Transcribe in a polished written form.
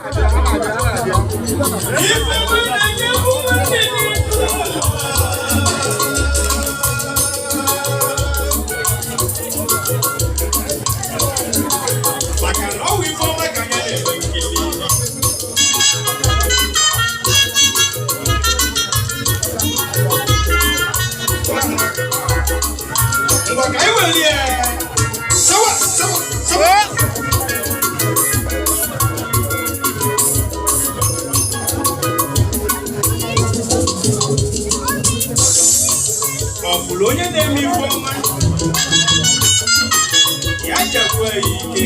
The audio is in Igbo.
Ife nwanne ga-egbu nwanne n'elu. Maka na ọ wụ ife ọma ka anya na-eme nkiri. Ngwa ka anyị welie. Sawa, sawa, sawa. Ọ bụrụ onye na-eme ife ọma, ya chekwaa ya ike.